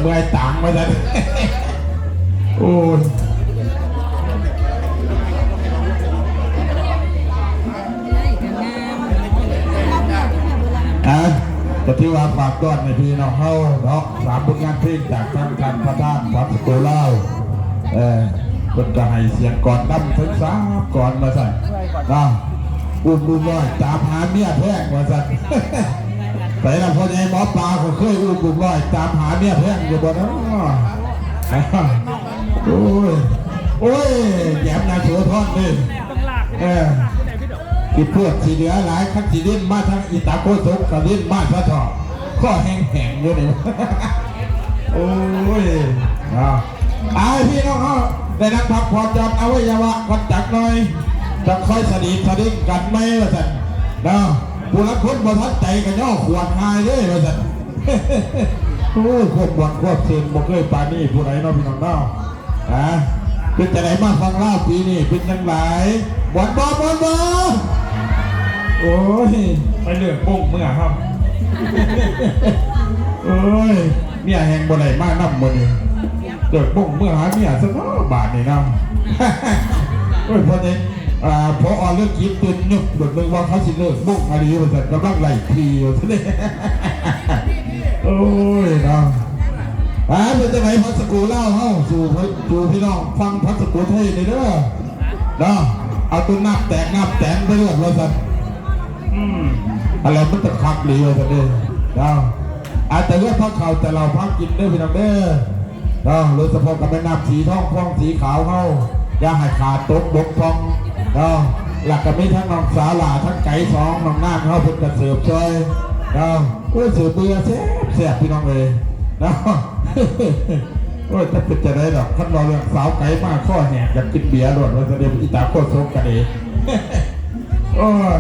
ເມື່ອຍຕາງວ່າຊັ້ນ. ໂອ້ຍ ອ່ະ ກໍຖືວ່າຝາກຕ້ອນໃຫ້ພີ່ນ້ອງເຮົາເນາະ ສາມຜົນງານເພງຈາກທາງທ່ານປະທານພັດສະໂກລາວ ເອີ ເພິ່ນກໍໃຫ້ສຽງກອນນຳເຖິງສາມກອນວ່າຊັ້ນເນາະ. ອຸ້ມລູກນ້ອຍຕາມຫາເມຍແພງວ່າຊັ້ນ. ໃສລະພໍ່ໃຫຍ່ໝໍປາ ເຂົາເຄີຍອຸ້ມລູກນ້ອຍຕາມຫາເມຍແພງຢູ່ບໍ່ເນາະ? ໂອ້ຍ ໂອ້ຍ ແຢມນາໂສທອນເດ້. ເອີ ຊິໂພດຊິເຫຼືອຫຼາຍ ຄັນຊິຫຼິ້ນມາທາງອີຕາໂຄສົກ ກໍຫຼິ້ນມາຊະເຖາະ ຄໍແຫ້ງໆຢູ່ນີ້. ໂອ້ຍ ເນາະ ອ່າ ໃຫ້ພີ່ນ້ອງເຮົາໄດ້ນັ່ງພັກຜ່ອນຢ່ອນອະໄວຍະວະກ່ອນຈັກໜ່ອຍ ຈະຄ່ອຍສະດີດສະດິງກັນໃໝ່ວ່າຊັ້ນເນາະ. ຜູ້ລາງຄົນບໍ່ທັນໃຈກໍຍໍຂວດຫາຍເດ້ວ່າຊັ້ນ. ໂອ້ຍ ຄວາມມ່ວນຄວາມຊື່ນບໍ່ເຄີຍປານນີ້ຜູ້ໃດເນາະ ພີ່ນ້ອງເນາະ. ຮະ ເປັນຈັ່ງໃດມາຝັ່ງລາວປີນີ້ ເປັນຈັ່ງໃດ ມ່ວນບໍ່ ມ່ວນບໍ່? ໂອ້ຍ ໄປເລີກວົງເມືອເຮົາ. ໂອ້ຍ ເມຍແຮ່ງບໍ່ໄດ້ມານຳມື້ນີ້ ເລີກວົງເມືອຫາເມຍຊະເນາະບາດນີ້ເນາະ. ໂອ້ຍ ພໍດີ ອ່າ ພໍເລີກກິນຕື່ນຍຸບ ເບິ່ງວ່າເຂົາຊິເລີກວົງອີ່ຫຼີວ່າຊັ້ນ ກຳລັງໄລ່ຜີຢູ່ຊັ້ນເດ້. ໂອ້ຍເນາະ ອ່າ ເປັນຈັ່ງໃດພັດສະໂກລາວເຮົາ ສູ່ ສູ່ພີ່ນ້ອງຟັງພັດສະໂກໄທນີ້ເດີເນາະ. ເອົາຕົວນ້ຳແຕກນ້ຳແຕນໄປໂລດວ່າຊັ້ນ. ອືມ ອັນນັ້ນມັນຈະຄັກດີວ່າຊັ້ນເດ້ເນາະ. ອາດຈະເລືອກພາເຂົ້າຈະເຫຼົ້າພາກິນເດີພີ່ນ້ອງເດີ. ເນາະ ໂດຍສະເພາະກໍແມ່ນນ້ຳສີທອງ ຄອງສີຂາວເຮົາ ຢ່າໃຫ້ຂາດຕົກບົກຜ່ອງເນາະ. ແລ້ວກໍມີທັງນ້ອງສາວຫຼ້າ ທັງໄກສອງ ນ້ອງນາງເຮົາ ເພິ່ນກໍເສີບຊ່ອຍເນາະ. ໂອ້ຍ ເສີບເບຍແຊບໆ ພີ່ນ້ອງເອີຍເນາະ. ໂອ້ຍ ຈັກເປັນຈັ່ງໃດດອກ ຄັນເວົ້າເລື່ອງສາວໄກມາ ຄໍແຫ້ງ ຢາກກິນເບຍໂລດວ່າຊັ້ນເດ ອີຕາໂຄສົກກໍດີ. ໂອ້ຍ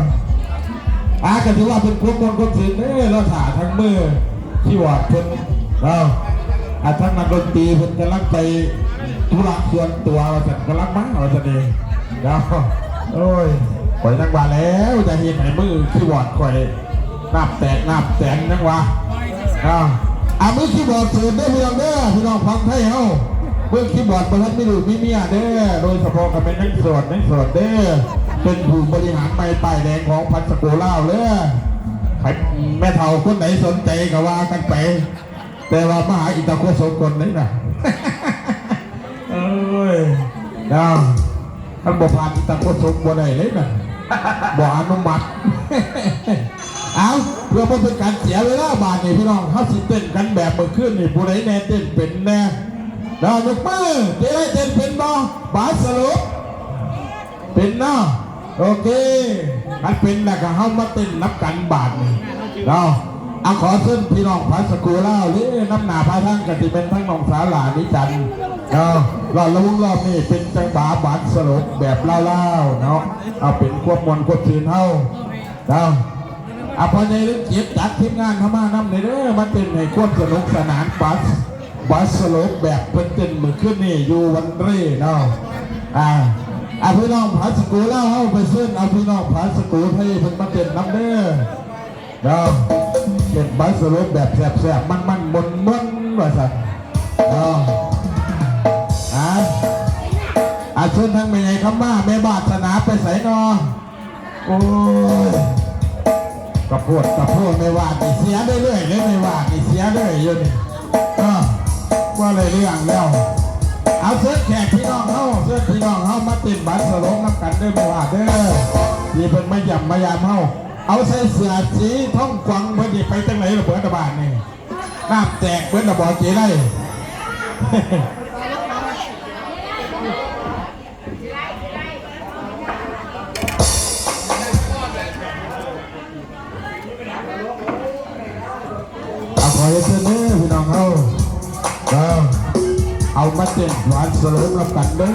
ອ່າ ກໍຖືວ່າເປັນຄວາມມ່ວນຄວາມຊື່ນເດີ ລໍຖ້າທາງມືຄີບອດເພິ່ນເນາະ. ອ່າ ທາງນັກດົນຕີເພິ່ນກຳລັງໄປທຸລະສ່ວນຕົວວ່າຊັ້ນ ກຳລັງມາວ່າຊັ້ນເດເນາະ. ໂອ້ຍ ຂ້ອຍຍັງວ່າແລ້ວ ຈະເຮັດໃຫ້ມືຄີບອດຂ້ອຍ ນ້ຳແຕກນ້ຳແຕນຍັງວ່າ ເອົາ ອ່າ ມືຄີບອດເຊີນເດີພີ່ນ້ອງເດີ ພີ່ນ້ອງຝັ່ງໄທເຮົາ ມືຄີບອດບໍ່ທັນມີລູກມີເມຍເດີ ໂດຍສະເພາະກໍແມ່ນຍັງໂສດ ຍັງໂສດເດີ ເປັນຜູ້ບໍລິຫານໃໝ່ປ້າຍແດງຂອງພັດສະໂກລາວເດີ. ໃຜແມ່ເຖົ້າຄົນໃດສົນໃຈກໍວ່າກັນໄປ ແຕ່ວ່າມາຫາອີຕາໂຄສົກກ່ອນເດ້ນະ. ເອີຍ ເນາະ ຄັນບໍ່ຜ່ານອີຕາໂຄສົກບໍ່ໄດ້ເດ້ນະ ບໍ່ອະນຸມັດ. ເອົາ ເພື່ອບໍ່ເປັນການເສຍເວລາ ບາດນີ້ພີ່ນ້ອງ ເຮົາຊິເຕັ້ນກັນແບບມື້ຄືນນີ້ ຜູ້ໃດແນ່ເຕັ້ນເປັນແນ່ ເນາະ ຍົກມື. ເຈໄລເຕັ້ນເປັນບໍ່? ບາດສະຫຼຸບ ເປັນເນາະ ໂອເຄ ຄັນເປັນແລ້ວກໍເຮົາມາເຕັ້ນນຳກັນບາດນີ້ເນາະ. ອ່າ ຂໍເຊີນພີ່ນ້ອງພາສະໂກລາວເລີຍ ນຳໜ້າພາທາງກໍຊິແມ່ນທັງນ້ອງສາວຫຼ້າ ນິຈັນເນາະ. ລອດລະວົງລອບນີ້ເປັນຈັງຫວະບາດສະຫຼົບແບບລາວໆເນາະ ເອົາເປັນຄວາມມ່ວນຄວາມຊື່ນເຮົາເນາະ. ອ່າ ພໍ່ໃຫຍ່ເລື່ອງເຈັດ ຈັດທີມງານເຮົາມານຳແດ່ເດີ ມາເຕັ້ນໃຫ້ຄວາມສະໜຸກສະໜານ ປາສ ບາດສະຫຼົບແບບເພິ່ນເຕັ້ນມື້ຄືນນີ້ຢູ່ວັນເຣເນາະ. ອ່າ ອ່າ ພີ່ນ້ອງພາສະໂກລາວເຮົາໄປເຊີນເອົາພີ່ນ້ອງພາສະໂກໄທເພິ່ນມາເຕັ້ນນຳເດີເນາະ ເຕັ້ນບາດສະຫຼົບແບບແຊບໆ ມັນໆ ມ່ວນໆ ວ່າຊັ້ນເນາະ. ອ່າ ອ່າ ເຊີນທາງແມ່ໃຫຍ່ຄຳມາ ແມ່ວາດສະໜາໄປໃສເນາະ? ໂອ້ຍ ກະໂພດກະໂພ ແມ່ວາດນີ້ເສຍເລື້ອຍໆເດ້ ແມ່ວາດນີ້ເສຍເລື້ອຍຢູ່ນີ້ ເອີ ບໍ່ໄດ້ເລື່ອງແລ້ວ. ເອົາ ເຊີນແຂກພີ່ນ້ອງເຮົາ ເຊີນພີ່ນ້ອງເຮົາມາເຕັ້ນບາດສະຫຼົບນຳກັນເດີ ແມ່ວາດເດີ ທີ່ເພິ່ນມາຢ້ຽມມາຢາມເຮົາ. ເອົາ ໃສ່ເສື້ອສີທອງກວາງ ເພິ່ນຊິໄປຈັ່ງໃດລະເບີດລະບາດນີ້ ນ້ຳແຕກເບີດລະບໍ່ເຈໄລ? ເອົາ ຂໍເຊີນເດີພີ່ນ້ອງເຮົາ ເອີ ເອົາມາເຕັ້ນບາດສະຫຼົບນຳກັນເດີ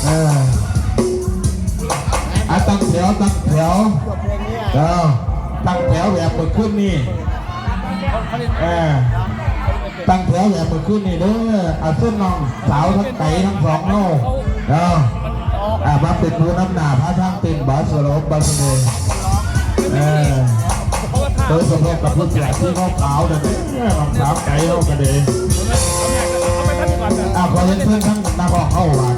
ເອີ ອ່າ ຕັ້ງແຖວ ຕັ້ງແຖວ ເອີ ຕັ້ງແຖວແບບມື້ຄືນນີ້ ເອີ ຕັ້ງແຖວແບບມື້ຄືນນີ້ເດີ. ອ່າ ເຊີນນ້ອງສາວທັງໄກທັງສອງເຮົາເນາະ ອ່າ ມາເປັນຜູ້ນຳໜ້າພາທາງເຕັ້ນບາດສະຫຼົບບາດສະເດ ເອີ ເອີ ໂດຍສະເພາະກັບຜູ້ເສື້ອສີຂາວໆນັ້ນແຫຼະ ນ້ອງສາວໃຈເຮົາກໍດີ. ອ່າ ຂໍຮຽນເຊີນທາງນັກຮ້ອງເຮົາວ່າ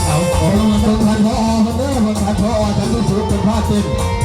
ເອົາ ຂໍເຊີນທ່ານ ຜອ ເພິ່ນເດີ ທ່ານ ຜອ ສັນຕິສຸກ ເພິ່ນພາເຕັ້ນ.